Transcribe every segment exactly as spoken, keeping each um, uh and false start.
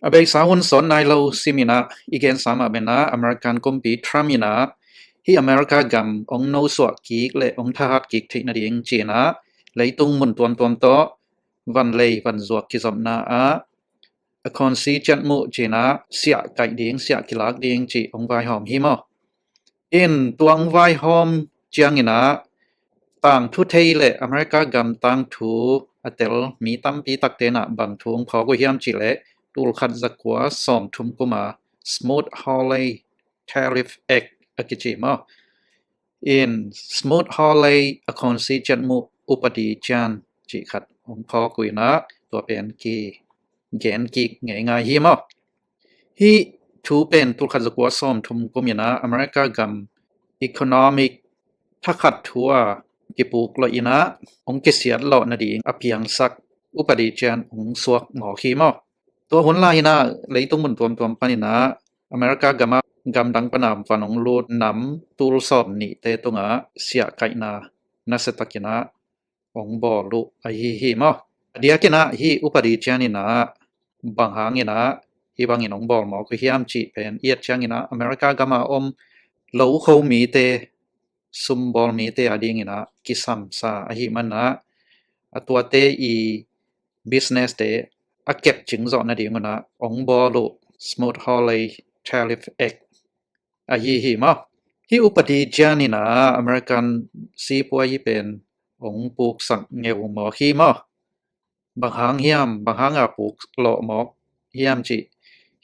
A beisa hun sawt nai lo simin ah i gensa mah bangin ah American kumpi Trump in ah hih America gam hong nosuah kik le hong thahat kik theih nading ci-in ah leitung mun tuamtuam tawh vanlei vanzuak kizopna ah a constitution muh ci-in ah siah kaih ding, siah kilak ding cih hong vaihawm hi maw. In tua hong vaihawm ciangin ah tangthu thei le America gam tangthu a tel mi tampi takte in ah bang thu hong phawk uh hiam cih leh tulkhat zakua sawmthum kum a Smoot-Hawley Tariff Act a kici maw. In Smoot-Hawley a constitution muh upadi cian cih khat hong phawk uh in ah tua pen kigen kik ngeingai hi maw. Hih thu pen tulkhat zakua sawmthum kum in ah America gam economic thakhat thu a kipuk lawh in ah hong kisiat lawh nading a piangsak upadi cian hong suak mawk hi maw. Tua hun lai-in ah leitung mun tuamtuam panin ah America gam ah gamdang pan a van hong lut nam tul sawm nihte tungah siah kaihna nasiatakin ah hong bawl uh ahi hi maw. A diakin ah hih upadi cian in ah bang hangin ah hih bangin hong bawl mawk uh hiam cih pen i et ciangin ah America gam a om lokho mite, sumbawl mite adingin ah kisamsa ahih manin ah a tuate i business te a kepcing zawh nadingun ah hong bawl uh Smoot-Hawley Tariff Act ahi hi maw. Hih upadi cian in ah American sipuai pen hong puksak ngeu mawk hi maw. Bang hang hiam, bang hang a puk lawh mawk hiam cih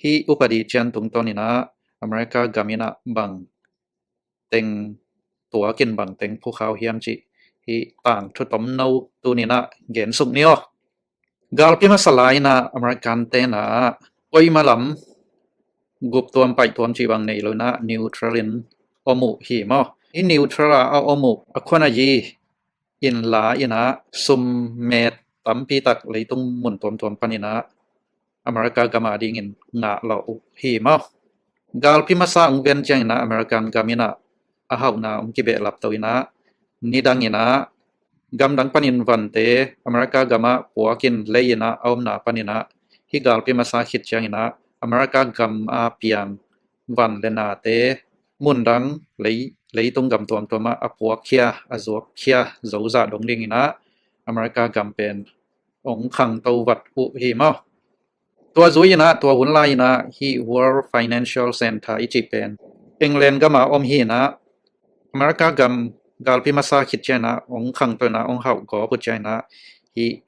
hih upadi cian tungtawn in ah America gam in ah bang teng tuakin bang teng phukhau hiam cih hih tangthu tomno tuni in ah gensuk ni aw. Galpi masa lai-in ah American te in ah koima lam guptuam paihtuam cih bang nei lo in ah neutral in om uh hi maw. Hih neutral a a om uh a khuan a yi in la in ah summet tampi tak leitung mun tuamtuam panin ah America gam adingin ngah lawh uh hi maw. Galpi masa hong ven ciangin ah American gam in ah a hauhna hong kibehlap to in ah nidang in ah gamdang panin vante America gam ah puakin lei in ah a omna panin ah hih galpi masa khit ciangin ah America gam a piang van le nate mundang lei, leitung gam tuamtuam ah a puakkhia, a zuakkhia zozah dong dingin ah America gam pen hong khangto vat uh hi maw. Tua zui in ah tua hun lai-in ah hih World Financial Center i cih pen England gam a om hi in ah America gam galpi masa khit ciangin ah hong khangto in ah hong hauh gawp uh ciangin ah hih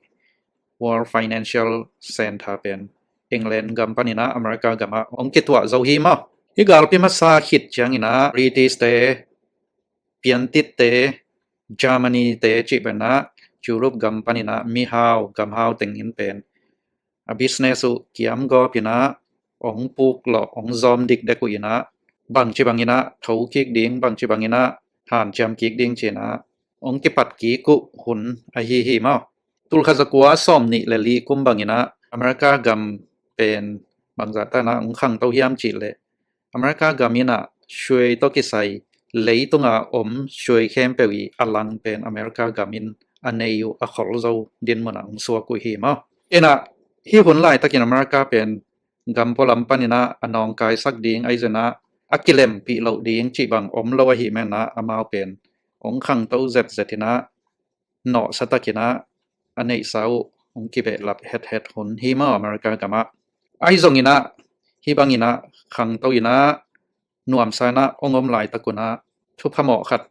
World Financial Center pen England gam panin ah America gam ah hong kituah zo hi maw. Hih galpi masa khit ciangin ah British te, Piantit te, Germany te cih pen ah Europe gam panin ah mihau, gamhau teng in pen a business uh kiam gawp in ah hong puk lawh, hong zawm dikdek uh in ah bangci bangin ah tho kik ding, bangci bangin ah hanciam kik ding ci-in ah hong kipat kik uh hun ahi hi maw. Tulkhat zakua sawm nih le li kum bangin ah America gam pen bangzah tan ah hong khangto hiam cih leh America gam in ah suai tawh kisai leitung a om suai khempeuh i a lang pen America gam in a nei uh a khol zo dinmun ah hong suak uh hi maw. In ah hih hun laitakin America pen gam pualam panin ah a nawngkaisak ding ahi zongin ah a kilempih loh ding cih bang om lo ahih manin ah amau pen hong khangto zetzet in ah nawhsa takin ah a neihsa uh hong kibehlap hethet hun hi maw America gam ah. Ahi zongin ah hih bangin ah khangto in ah nuamsa in ah hong om laitak un ah thupha mawh khat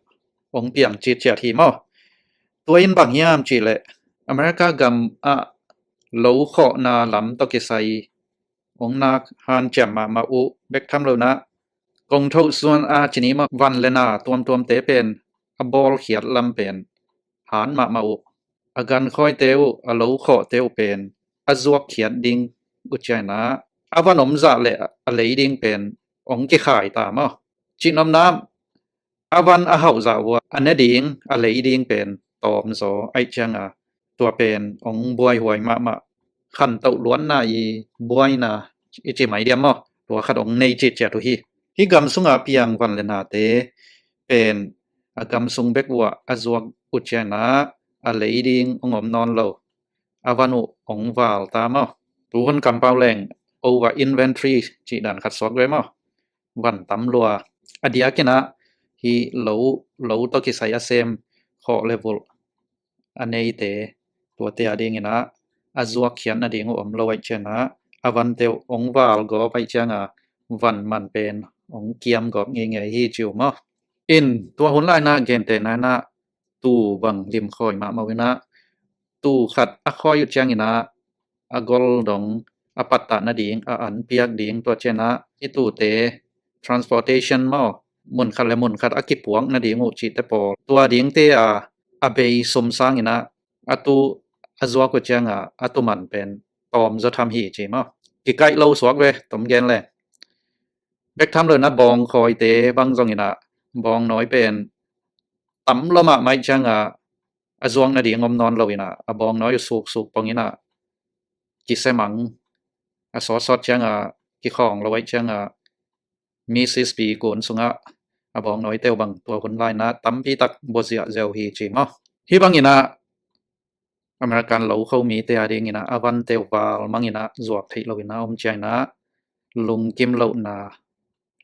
hong piang citciat hi maw. Tua in bang hiam cih leh America gam ah lo khawhna lam tawh kisai hong nak hanciam mahmah uh bek tham lo in ah kong thoh suan a ci ni maw, van le na tuamtuamte pen a bawlkhiat lam pen han mahmah uh. A gankhawite uh, a lo khawhte uh pen a zuakkhiat ding uh ciangin ah a van om zah le a lei ding pen hong kikhai ta maw. Cihnopna a van a hauh zah uh a ne ding a lei ding pen tawmzaw ahih ciang a tua pen hong buaihuai mahmah, khantoh luanna i buaina i ci mai diam maw, tua khat hong nei citciat uh hi. Hih gam sungah piang van le nate pen a gam sung bek uh ah a zuak uh ciangin ah a lei ding hong om nawn lo, a van uh hong val ta maw. Tuhun kampau leng over inventory cih dan khat suak ve maw. Van tam lua. A diakin ah hih lo, lo tawh kisai a sem khawh le vulh a neite, tuate a dingin ah a zuak khiat nading uh om lo ahih ciangin ah a vante uh hong val gawp ahih ciangin ah van man pen hong kiam gawp ngeingei hi ci uh maw. In tua hun lai-in ah gentehna-in ah tuu bang limkhawi mahmah uh in ah, tuu khat a khawi uh ciangin ah a gol dong a pattah nading, a an piak ding, tua ciangin ah hih tuute transportation maw, mun khat le mun khat a kipuak nading uh cihte pawl, tua dingte a, a bei sum sangin ah a tuu a zuak uh ciangin ah a tuu man pen tawm zaw tham hi ci maw. Kikaih lo suak ve, tom gen leng. Bek tham lo-in ah bawngkhawite bang zongin ah bawngnawi pen tam lua mahmah ahih ciangin ah a zuak nading om nawn lo-in ah a bawngnawi uh suksuk pongin ah kisia mang, a sawtsawt ciangin ah kikhawng lo ahih ciangin ah mi sispi kun sungah a bawngnawite uh bang tua hun lai-in ah tampi tak bua ziahziah uh hi ci maw. Hih bangin ah American lokho mite a dingin ah a vante uh val mangin ah zuak theih lo-in ah om ciangin ah lungkim lohna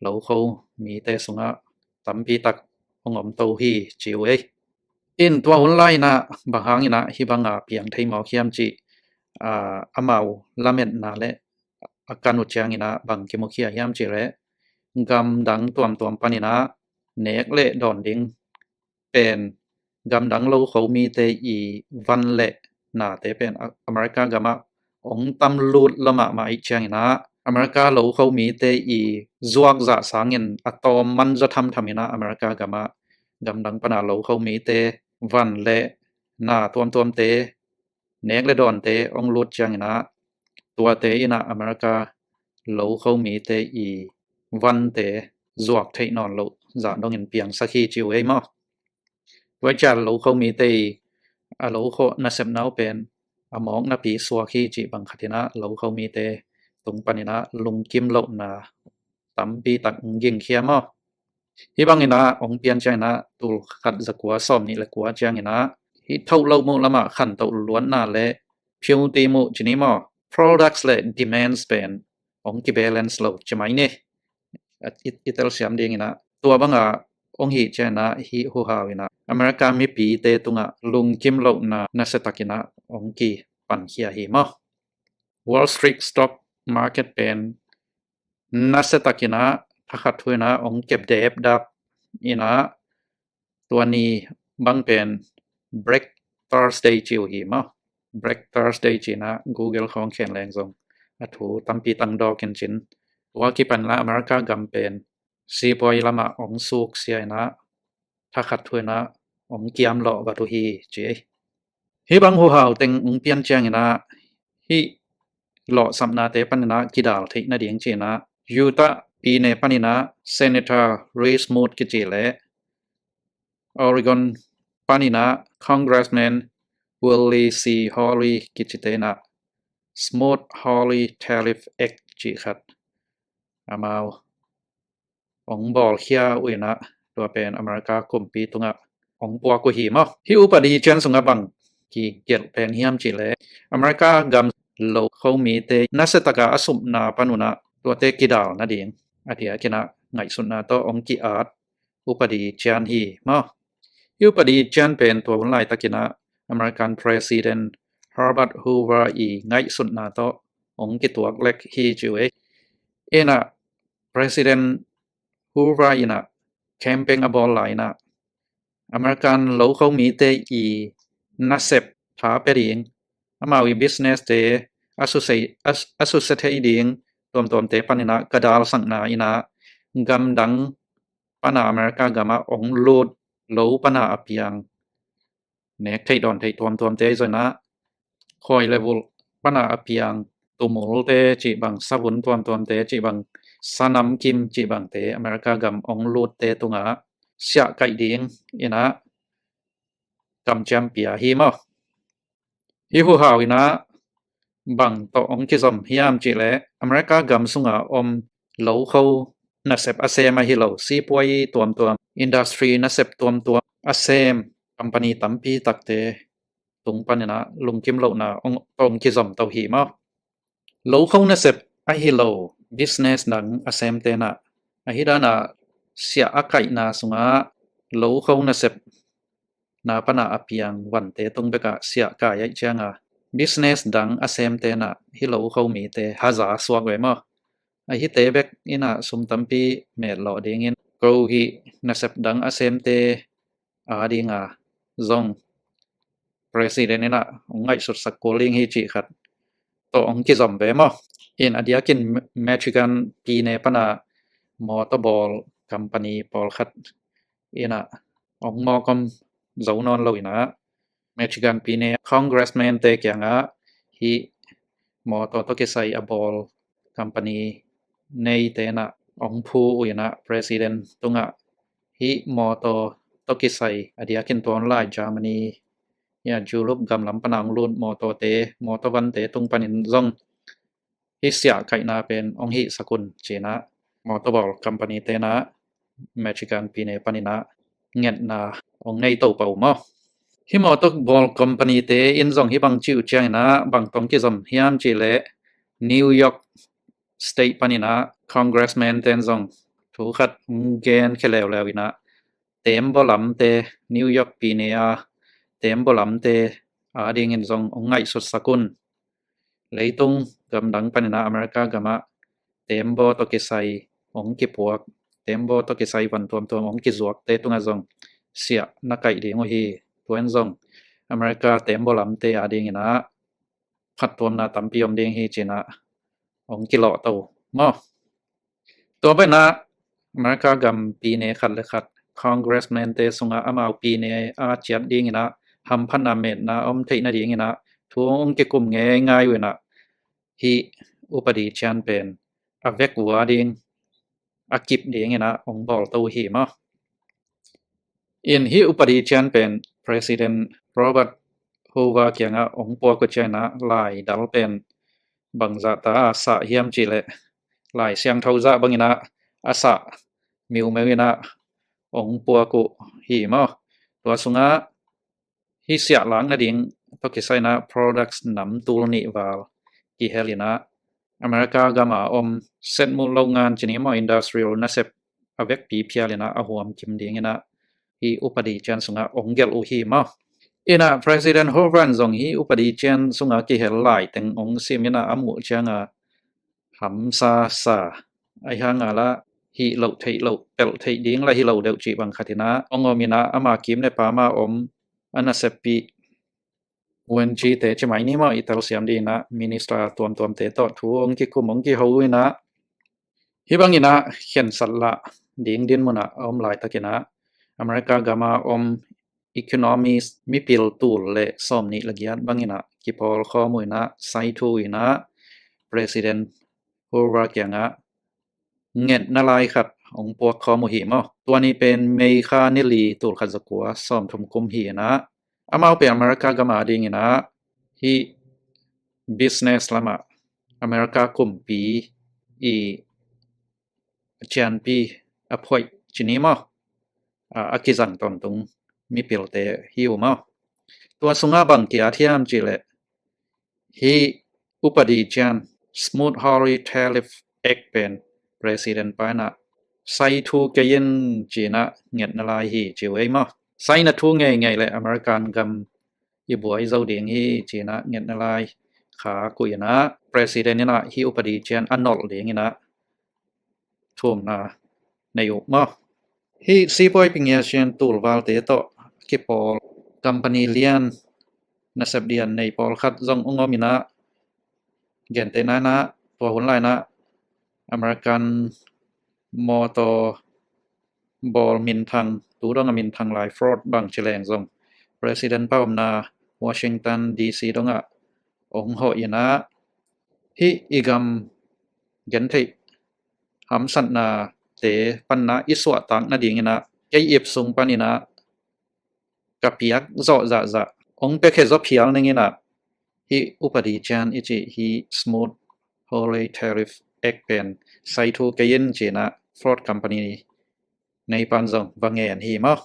lokho mite sungah tampi tak hong om to hi ci uh ei. In tua hun lai-in ah bang hangin ah hih banga piang thei mawk hiam cih, aa, amau lametna le a kan uh ciangin ah bang kimukhia hiam cih leh, gamdang tuamtuam panin ah nek le dawn ding pen gamdang lokho mite i van le nate pen a-, America gamah hong tam lut lua mahmah ahih ciangin ah America lokho mite i zuak zah sangin a tawm man zaw thamtham in ah America gamah gamdang pana lokho mite van le na tuamtuamte, nek le dawnte hong lut ciangin ah tuate in ah America lokho mite i vante zuak theih nawn loh zah dongin piangsak hi ci uh ei maw. Tua ciang lokho mite i a lokho nasepna uh pen a mawknapi suak hi cih bang khatin ah lokho mite tung panin ah lungkim lohna tampi tak hong gingkhia maw. Hih bangin ah hong pian ciangin ah tul khat za kua sawm nih le kua ciangin ah hih thoh loh muh lamah khantoh luatna le phiuti muh ci ni maw, products le demands pen hong kibalance lo ci mai ni. I, i telsiam dingin ah tua banga hong hih ciangin ah hih huhau in ah America mipite tungah lungkim lohna nasia takin ah hong kipankhia hi maw. Wall Street stock market pen nasia takin ah thakhat thu in ah hong kep depdap in ah tua ni bang pen Black Thursday ci uh hi maw. Black Thursday ci-in ah Google khawng khen leng zong a thu tampi tang dawk in cin. Tua kipan la America gam pen sipuai lamah hong suksia in ah thakhat thu in ah hong kiam lawh vat uh hi ci ei. Hih bang huhau teng hong pian ciangin ah hih lawhsapnate panin ah kidal theih nading ci-in ah Utah pine panin ah Senator Reed Smoot kici le Oregon panin ah Congressman Willie C Hawley kicite in ah Smoot-Hawley Tariff Act cih khat amau hong bawlkhia uh in ah tua pen America kumpi tungah hong puak uh hi maw. Hih upadi cian sungah bang kigelh pen hiam cih leh America gam lokho mite nasia taka a supna pan un ah tuate kidal nading a diakin ah ngaihsutna tawh hong ki-at upadi cian hi maw. Hih upadi cian pen tua hun laitakin ah American President Herbert Hoover i ngaihsutna tawh hong kituak lek hi ci uh ei. In ah President Hoover in ah campaign a bawl lai in ah American lokho mite i nasep tha pia ding, amau i business te a susia, a, a susia thei ding tuamtuamte panin ah ka dalsakna in ah gamdang pana America gamah hong lut lo pana a piang nek theih dawn theih tuamtuamte zong in ah khawi le vulh pana a piang tumulte cih bang, savun tuamtuamte cih bang, sanamkim cih bangte America gam hong lutte tungah siahkaih ding in ah kamciam pia hi maw. Hih huhau in ah bang tawh hong kizom hiam cih leh America gam sungah om lokho nasep a sem ahi lo, sipuai tuamtuam, industry nasep tuamtuam a sem company tampi takte tung panin ah lungkim lohna hong, hong kizom to hi maw. Lokho nasep ahi lo business dang a semte nah, ahi dana siah a kaihna sungah lokho nasep na pana a piang vante tung bekah siah kai aih cianga business dang a semte nah hi lokho mite haza suak ve maw? Ahite bek inah sum tampi metlawh dingin ko hih nasep dang a semte a dinga zong president inah hong ngaihsutsak kul ding hi cih khat tawh hong kizom ve maw? In a diakin Michigan pine pana mawtaw bawl company pawlkhat inah hong mawk om zo nawn lo inah Michigan pine congressman te kiangah hih mawtaw tawh kisai a bawl company neite nah hong phu uh inah president tungah hih mawtaw tawh kisai a diakin tuan lai Germany ya Europe gamlam pana hong lut mawtawte mawtaw vante tung panin zong hih siah kaihna pen hong hihsak un cinah mawtaw bawl company tenah Michigan pine paninah ngetna hong nei to pah uh maw? Hih mawtaw bawl company te in zong hih bang cih uh cianginah bang tawh hong kizom hiam cih leh New York State paninah congressman ten zong thu khat hong gen khia leuleu inah tembaw lamte New York pine a tembaw lamte a dingin zong hong ngaihsutsak un. Leitung gamdang paninah America gamah tembaw tawh kisai hong kipuak, tembaw tawh kisai van tuamtuam hong kizuakte tungah zong siah na kaih ding uh hi. Tua in zong America tembaw lamte a dinginah phattuamna tampi om ding hi cinah hong kilawh to maw? Tua banah America gam pine khat le khat congressman te sungah amau pine a ciat dinginah hamphatna metna om theih nadinginah thu hong kikum ngeingai uh inah hih upadi cian pen a vek uh a ding a kip dinginah hong bawl to uh hi maw? In hih upadi cian pen President Robert Hoover kiangah hong puak uh cianginah lai dal pen bangzah ta a sah hiam cih leh lai siangtho zah banginah a sah miumeu inah hong puak uh hi maw? Tua sungah hih siah lak nading tawh kisai inah products nam tul nih val kihel inah America gama om setmuh lohngan cini maw industrial nasep a vekpi phial inah a huam kim dinginah hih upadi cian sungah hong gelh uh hi maw? Inah President Hoover in zong hih upadi cian sungah kihel lai teng hong sim inah a muh cianga hamsa sa ahi hanga lah hih loh theih loh pelh theih ding lah hi lo deuh cih bang khat inah hong om inah ama kim le pama om a naseppih U N G te ci mai ni maw i telsiam dinginah minister tuamtuamte tawh thu hong kikum hong kiho uh inah hih banginah khensat lah ding dinmunah a om laitakinah America gama om economist mipil tul le sawmnih le giat banginah kipawl khawm uh inah sai thu uh inah President Hoover kiangah ngetna lai khat hong puak khawm uh hi maw? Tua ni pen May kha ni li tul khat za kua sawmthum kum hi inah amau pen America gama dinginah hih business lamah America kumpi i cianpi a phoih cini maw? A, a kizang tawntung mipilte hi uh maw? Tua sungah bang kiat hiam cih leh hih upadi cian Smoot-Hawley Tariff Act pen President pa inah sai thu kei in cinah ngetna lai hi ci uh ei maw? Saina thu ngeingei le American gam i buai zo ding hi cinah ngetna lai khak uh inah President inah hih upadi cian a nolh dinginah thumna nei uh maw? Hih sipuai pingia cian tulvalte tawh kipawl company lian nasep dian nei pawlkhat zong hong om inah gentehna inah tua hun lai inah American mawtaw bawl minthang tu dong a minthang lai Ford bang ci leng zong President pa omna Washington D C dongah hong hawh inah hih i gam gentheih hamsatnate panna i suahtak nadinginah kei ip sung paninah ka piak zawh zahzah hong piakhia zaw phial ninginah hih upadi cian i cih hih Smoot-Hawley Tariff Act pen sai thu kei in cinah Ford company neipan zong va ngen hi maw?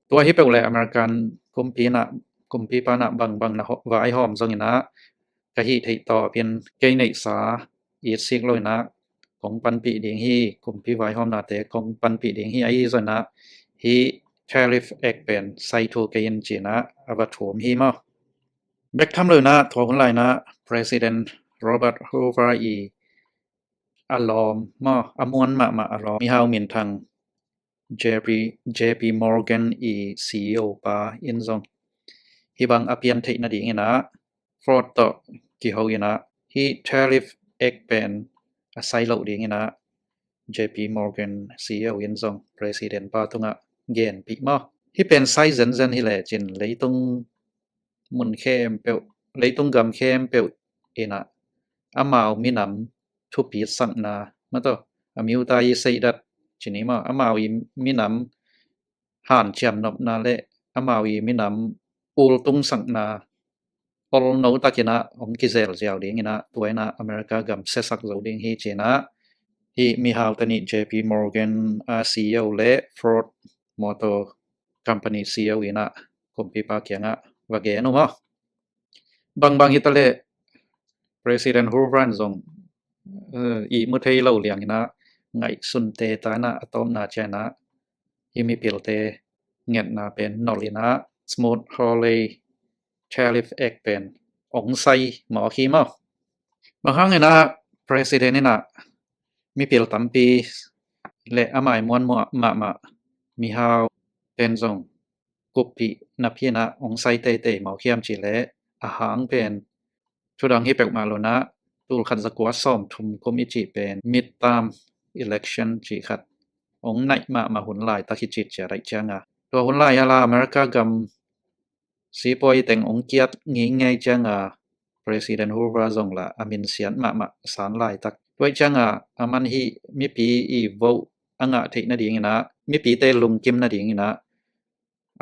Tua hi peuh le American kumpi inah kumpi panah bangbang na vaihawm zonginah ka hih theih tawpin kei neihsa it sik lo in ah kong panpih ding hi, kumpi vaihawmnate kong panpih ding hi, ahi zongin ah hih Tariff Act pen sai thu kei in ci-in ah a va thum hi maw. Bek tham lo in ah tua hun lai in ah President Robert Hoover i a lawm maw, a muan mahmah a lawm, mihau minthang J P, J P Morgan i C E O pa in zong hih bang a pian theih nading in ah Ford tawh kiho in ah hih Tariff Act pen a sai loh ding in ah J P Morgan C E O in zong President pa tungah genpih maw. Hih pen sai zenzen hi lecin leitung mun khempeuh, leitung gam khempeuh in ah amau minam thupitsakna, maw, tawh, a miuta i seidat ci ni maw, amau i minam hanciam nopna le amau i minam ultungsakna olno takin ah hong kizel ziau ding in ah tua in ah America gam siasak zo ding hi ci-in ah hih mihau teni J P Morgan a C E O le Ford Motor Company C E O in ah kumpipa kiangah va gen uh maw. Bangbang hi ta leh President Hoover in zong, eh, ihmu thei lo liang in ah ngaihsunte ta in ah a tawpna ciang in ah hih mipilte ngetna pen nolh in ah Smoot-Hawley Tariff Act pen hong sai mawk hi maw. Bang hang in ah President in ah mipil tampi le a maimuan mahmah mihau ten zong kuppih napi in ah hong sai teitei mawk hiam cih leh a hang pen thudang hi peuhmah lo in ah tul khat za kua sawm thum kum i cih pen midterm election cih khat hong naih mahmah hun laitak hi cih ciat ahih ciangin ah tua hun lai a la America gam sipuai teng hong kiat ngingei ciangin ah President Hoover zong lah a minsiat mahmah san laitak. Tua ahih ciangin ah aman hih mipi i vote a ngah theih nading in ah mipite lungkim nading in ah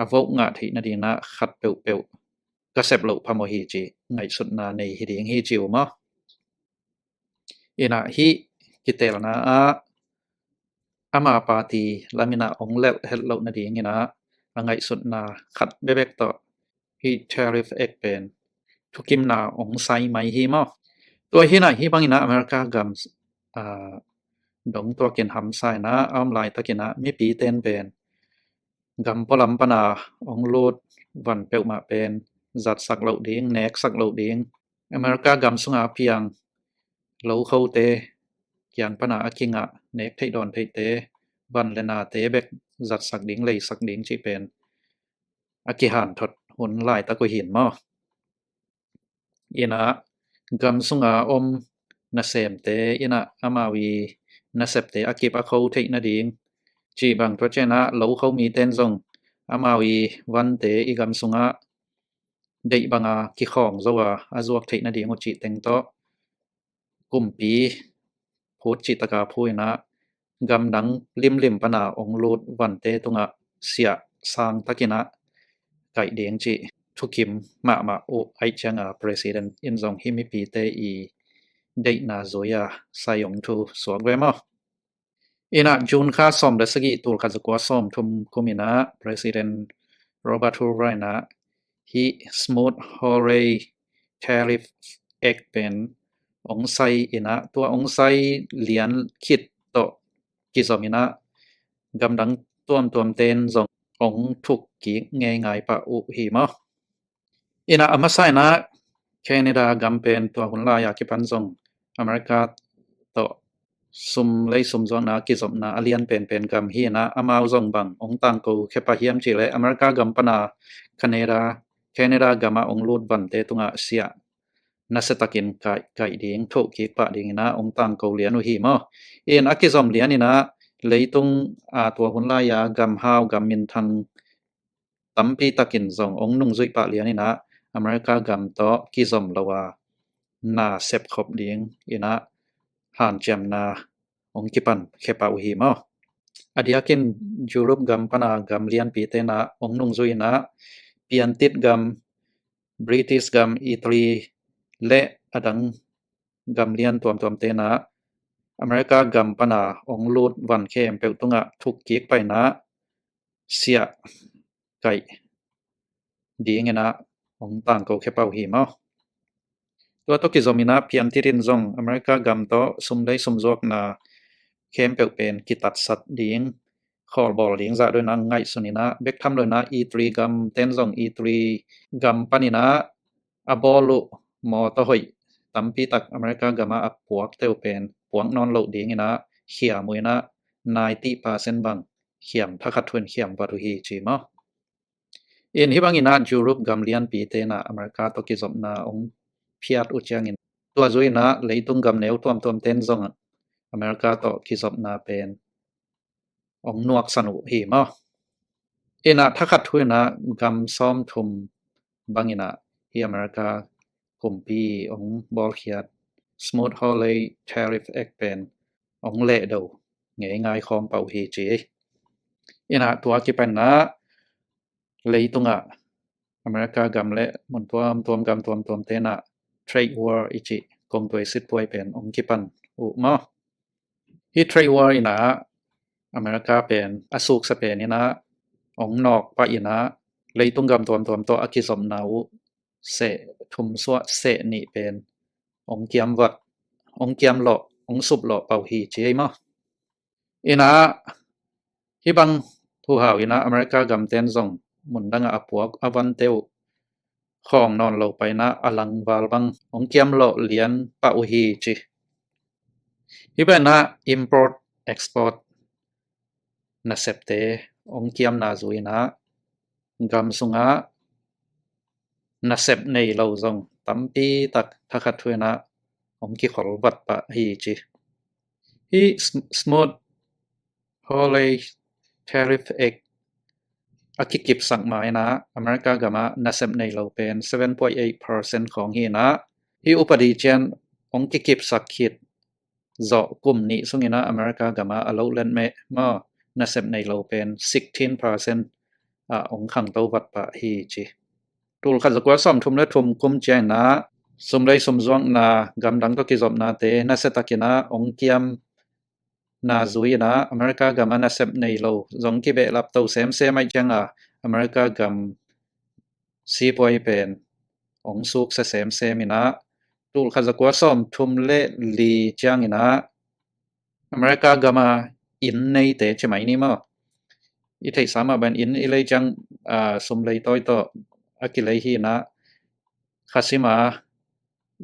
a vote ngah theih nading in ah khat peuhpeuh ka sep loh phamawh hi ci ngaihsutna nei hi ding hi ci uh maw. In ah hih kitelna ah ama party lam in ah hong lelh het loh nading in ah a ngaihsutna khat bekbek tawh hih Tariff Act pen thukimna hong sai mai hi maw. Tua hi in ah hih bang in ah America gam, ah, dong tuakin hamsa in ah a om laitak in ah mipite in pen gam pualam pan a hong lut van peuhmah pen zatsak loh ding, neksak loh ding, America gam sunga piang lokhote kiang pan a a kingah nek theih dawn theihte, van le nate bek zatsak ding, leisak ding cih pen a kihanthot hun laitak uh hi maw. In ah gam sunga om nasemte in ah amau i nasepte a kip a kho theih nading cih bang, tua ciang ah lokho mite in zong amau i vante i gam sungah deih banga kikhawng zo a a zuak theih nading uh cih teng tawh kumpi phut cih taka phu in ah gamdang limlim pan a hong lut vante tungah siah sang takin ah kaih ding cih thukim mahmah uh ahih ciangin ah President in zong hih mipite i deihna zui a sai hong thu suak ve maw. In ah June kha sawm le sagih tul khat za kua sawm thum kum in ah President Robert Hoover in ah hih Smoot-Hawley Tariff Act pen hong sai in ah tua hong sai lian khit tawh kizom in ah gamdang tuamtuamte in zong hong thuk kik ngeingai pah uh hi maw. In ah a masa in ah Canada gam pen tua hun lai a kipan zong America tawh sum lei sum zuakna kizopna a lian penpen gam hi in ah amau zong bang hong tangko khia pah hiam cih leh America gam pan a Canada, Canada gam ah hong lut vante tungah siah nasia takin kaih, kaih ding, thoh kik pah ding in ah hong tangko lian uh hi maw. In a kizom lian in ah leitung a tua hun lai a gam hau, gam minthang tampi takin zong hong nungzuih pah lian in ah America gam tawh kizom lo a na sepkhop ding in ah hanciamna hong kipan khia pah uh hi maw. A diakin Europe gam pan a gam lianpite in ah hong nungzui in ah piantit gam, British gam, Italy le a dang gam lian tuamtuamte in ah America gam pan a hong lut van khempeuh tungah thuk kik pah in ah siah kaih ding in ah hong tangko khia pah uh hi maw. Tua tawh kizom in ah piantit in zong America gam tawh sumlei sumzuakna khempeuh pen kitatsat ding, khawlbawl ding zah dong in ah ngaihsun in ah, bek tham lo in ah E three gam ten zong E three gam pan in ah a bawl uh mawtaw hoih tampi tak America gam ah a puakte uh pen puak nawn loh ding in ah khiam uh in ah, ninety percent bang khiam, thakhat thu in khiam vat uh hi ci maw. In hih bang in ah Europe gam lianpite in ah America tawh kizopna hong phiat uh ciangin, tua zui in ah leitung gam neu tuamtuam ten zong America tawh kizopna pen hong nuaksan uh hi maw. In ah thakhat thu in ah gam sawmthum bang in ah hih America kumpi hong bawlkhiat Smoot-Hawley Tariff Act pen hong lehdo ngeingai khawm pah uh hi ci. In ah tua kipan in ah leitung ah America gam le mun tuamtuam gam tuamtuamte in ah trade war i cih kongtuai sitpuai pen hong kipan uh maw. Hih trade war in ah America pen a suksa pen in ah hong nawk pah in ah leitung gam tuamtuam tawh a kizopna uh seh thum suah seh nih pen hong kiam vat, hong kiam lawh, hong sup lawh pah uh hi ci ei maw. In ah hih bang thuhau in ah America gam ten zong mun dang ah a puak a vante uh khawng nawn lo pah in ah a langval bang hong kiam lawh lian pah uh hi ci. Hih bang in ah import export nasepte hong kiamna zui in ah gam sung ah nasep nei lo zong tampi tak thakhat thu in ah hong kikhol vat pah hi ci. Hih Sm-, Smoot-Hawley Tariff Act a kikipsak ma in ah America gam ah nasep nei lo pen seven point eight percent khawng hi in ah, hih upadi ciang hong kikipsak khit zawh kum nih sung in ah America gam ah a loh letmeh maw, nasep nei lo pen sixteen percent ah hong khangto vat pah hi ci. Tulkhat zakua sawmthum le thum kum ciang in ah sumlei sumzuakna gamdang tawh kizopnate nasia tak in ah hong kiamna zui in ah America gam ah nasep nei lo zong kibehlap to semsem ahih ciang ah America gam sipuai pen hong suksia semsem in ah, tulkhat zakua sawmthum le li ciang in ah America gam ah inn neite ci mai ni maw. I theihsa mah bang in inn i lei ciang, ah, sumlei tawi tawh a kilei hi in ah, khasim a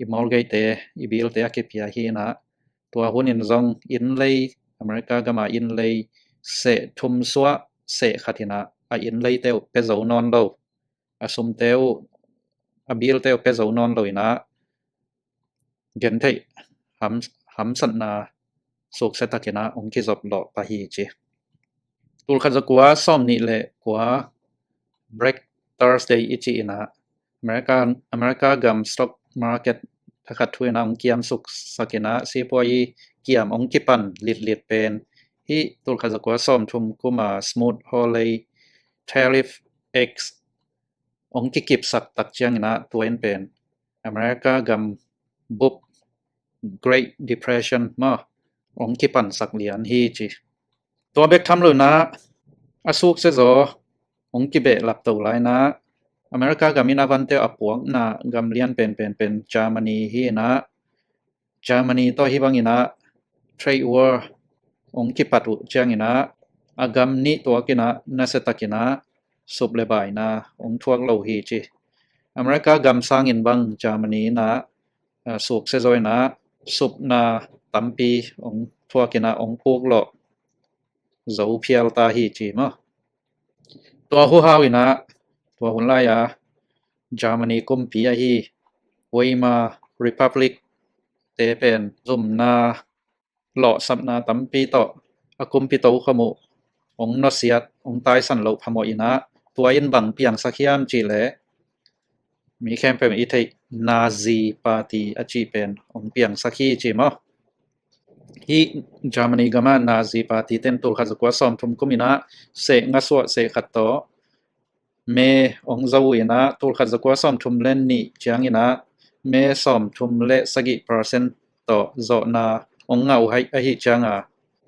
i mortgagete, i billte a kipia hi in ah, tua hun in zong inn lei, America gam ah inn lei seh thum suah seh khat in ah a inn leite uh pia zo nawn lo, a sumte uh, a billte uh pia zo nawn lo in ah gentheih ham-, hamsatna suksia tak in ah hong kizop lawh pah hi ci. Tulkhat zakua sawmnih le kua Black Thursday i cih in ah America, America gam stock market thakhat thu in ah hong kiam suksak in ah sipuai kiam hong kipan litlit pen hih tulkhat zakua sawmthum kum a Smoot-Hawley Tariff Act hong kikipsak tak ciang in ah tua in pen America gam bup Great Depression maw hong kipansak lian hi ci. Tua bek tham lo in ah a suksia zaw hong kibehlap to lai in ah America gam in a vante a puakna gam lian penpen pen Germany hi in ah, Germany tawh hih bang in ah trade war hong kipat uh ciang in ah a gam nih tuak in ah nasia tak in ah sup le baina hong thuak lo hi ci. America gam sang in bang Germany in ah, ah, suksia zaw in ah supna tampi hong thuak in ah hong phuk lawh zo phial ta hi ci maw. Tua huhau in ah tua hun lai a Germany kumpi ahi Weimar Republic te pen zumna lawhsapna tampi tawh a kumpi tokhom uh hong nusiat, hong taisan loh phamawh in ah tua in bang piangsak hiam cih leh mi khempeuh i theih Nazi Party a cih pen hong piangsak hi ci maw. Hih Germany gam ah Nazi Party ten tulkhat zakua sawmthum kum in ah seh nga suah seh khat tawh May hong zo uh in ah tulkhat zakua sawmthum le nih ciang in ah May sawmthum le sagih percent tawh zawhna hong ngah uh ahih ciang a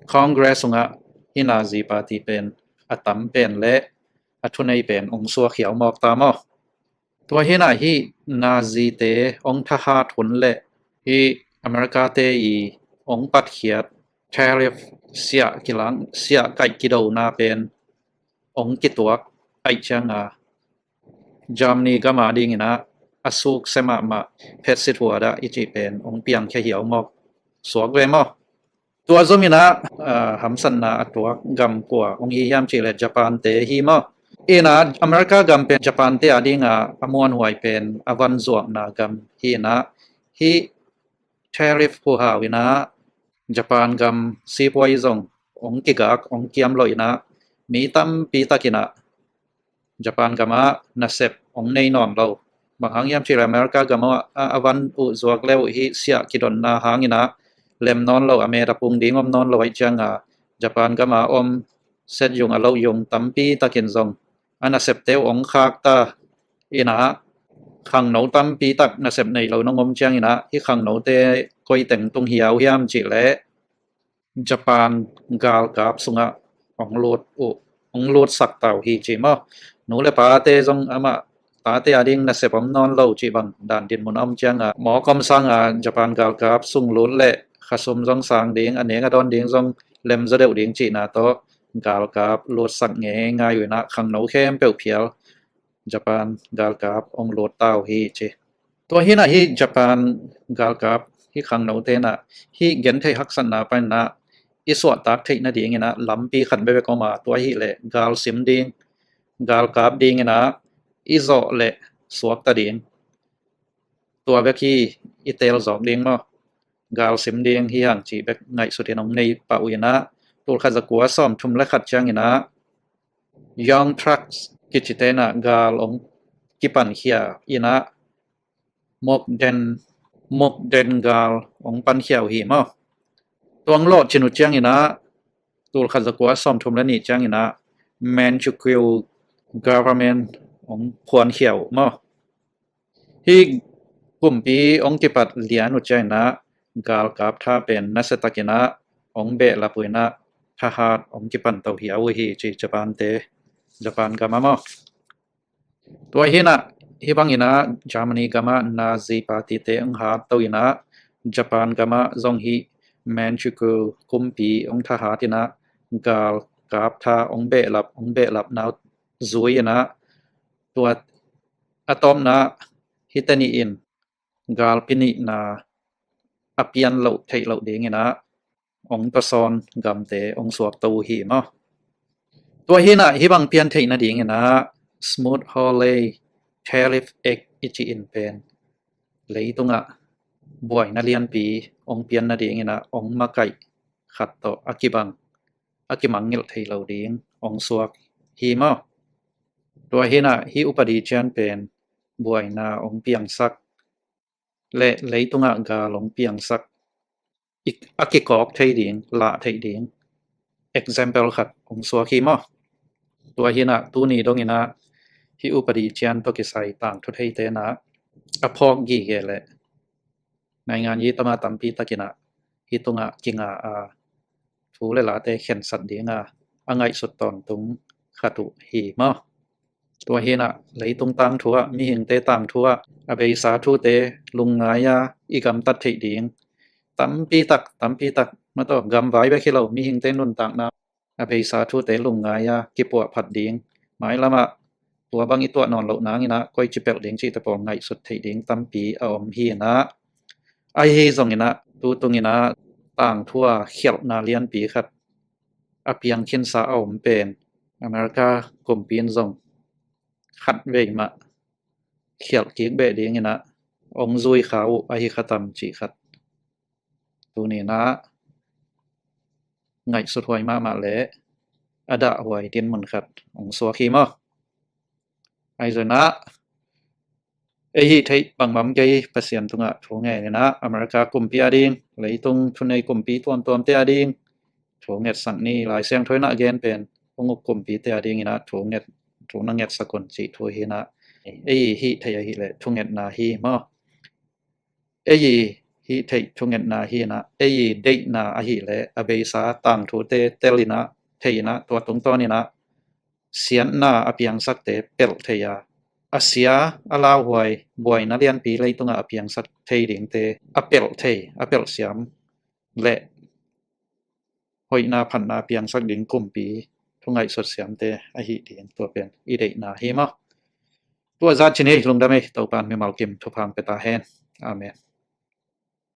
Congress sung ah hih Nazi Party pen a tam pen le a thunei pen hong suak hiau mawk ta maw. Tua hinah hih Nazi-te hong thahat hun le hih America-te i hong patkhiat tariff siah kilang, siah kaih kidona pen hong kituak aih cianga Germany gam a dinginah a sukse mahmah phetsit huadah i cih pen hong piangkhia hiau mawk suak ve maw? Tua zominah hamsatna a tuak gam kua hong hi hiam cih le Japan-te hi maw? Inah America gam pen Japan-te a dinga a muanhuai pen a van zuakna gam hi inah hih tariff huhau inah Japan gam sipuai zong hong kigak hong kiam lo inah mi tampi takinah Japan gamah nasep hong nei nawn lo. Bang hang hiam cih le America gamah a van uh zuak le uh hih siah kidonna hanginah lem nawn lo, a met a pung ding om nawn lo aih cianga Japan gamah om set yung a lo yung tampi takin zong a nasepte uh hong khakta inah khangno tampi tak nasep nei lo nong om cianginah hih khangnote koi teng tung hiau hiam cih le Japan galkap sungah hong lut uh hong lutsak ta uh hi ci maw? Nu le pate zong amah tate a ding nasep om nawn lo cih bang dan dinmun a om cianga mawk om sanga Japan galkap sung lut le khasum zong sang ding, a neng a dawn ding zong lemzaw deuh ding cihna tawh galkap lutsak ngeingai uh inah khangno khempeuh phial Japan galkap hong lut ta uh hi ci. Tua hinah hih Japan galkap hih khangnote inah hih gentheih haksatna paninah i suahtak theih nadinginah lampi khat bekbek om a, tua hileh galsim ding, galkap dinginah i zawh le suakta ding. Tua bek hi i teel zawk ding maw? Galsim ding hi hang cih bek ngaihsutin hong nei pah uh inah tulkhat zakua sawmthum le khat cianginah Young Turks kicite inah gal hong kipankhia inah mokden mokden gal hong pankhia uh hi maw? Tua hong lawhcin uh cianginah tulkhat zakua sawmthum le nih cianginah Manchukuo government hong phuankhia uh maw? Hih kumpi hong kipat lian uh cianginah galkap tha pen nasiatakinah hong behlap uh inah thahat hong kipanto hiau uh hi ci Japan-te, Japan gamah maw? Tua hinah hih banginah Germany gamah Nazi party-te hong hatto inah Japan gamah zong hih Manchukuo kumpi hong thahat inah galkap tha hong behlap hong behlapna uh zui inah tua a tawpna hihte nih in galpi nihna a pian loh theih loh dinginah hong tawsawn gamte hong suakto uh hi maw? Tua hinah hih bang pian theih nadinginah Smoot-Hawley Tariff Act i cih in pen leitungah buaina lianpi hong pian nadinginah hong makaih khat tawh a kibang a kimangngilh thei lo ding hong suak hi maw? Tua hinah hih upadi cian pen buaina hong piangsak le leitungah gal hong piangsak a kikawk thei ding, lah theih ding example khat hong suak hi maw? Tua hinah tuni donginah hih upadi cian tawh kisai tangthu theite inah a phawk gige le naingan yi tama tampi takinah hih tungah kinga a thu le late khensat dinga a ngaihsut tawntung khat uh hi maw? Tua hinah leitung tangthu ah, mihingte tangthu ah a beisa thute lungngai a i gamtat theih ding tampi tak, tampi tak, mataw gamvai bek hi lo, mihingte nuntakna a beisa thute lungngai a kipuahphat ding, mailamah tua bang i tuah nawn loh nanginah koici pelh ding cihte pawl ngaihsut theih ding tampi a om hi inah, ahi zonginah tutunginah tangthu a khialhna lianpi khat a piangkhinsa a om pen America kumpi in zong khatvei mah khialh kik beh dinginah hong zui kha uh ahi khatam cih khat tuninah ngaihsut huai mahmah le a dahhuai dinmun khat hong suak hi maw? Ahi zonginah ei hih theih bangbang kei Pasian tungah thu ngeninah America kumpi a ding, leitung thunei kumpi tuamtuamte a ding thu ngetsak ni. Lai Siangtho inah gen pen hong uk kumpite a dinginah thu nget, thu na ngetsak un cih thu hinah ei hih theih ahileh thungetna hi maw? Ei hih theih thungetna hinah ei deihna ahileh a beisa tangthute telinah thei inah tua tungtawninah siatna a piangsakte pelh thei a a sia, a lauhuai, buaina lianpi leitungah a piangsak thei dingte a pelh thei, a pelh siam le hoihna phatna piangsak ding kumpi thungaihsut siamte ahi ding, tua pen i deihna hi maw. Tua zat cin hi, lungdam ei, Topan mimal kim thupha pia ta hen. Amen.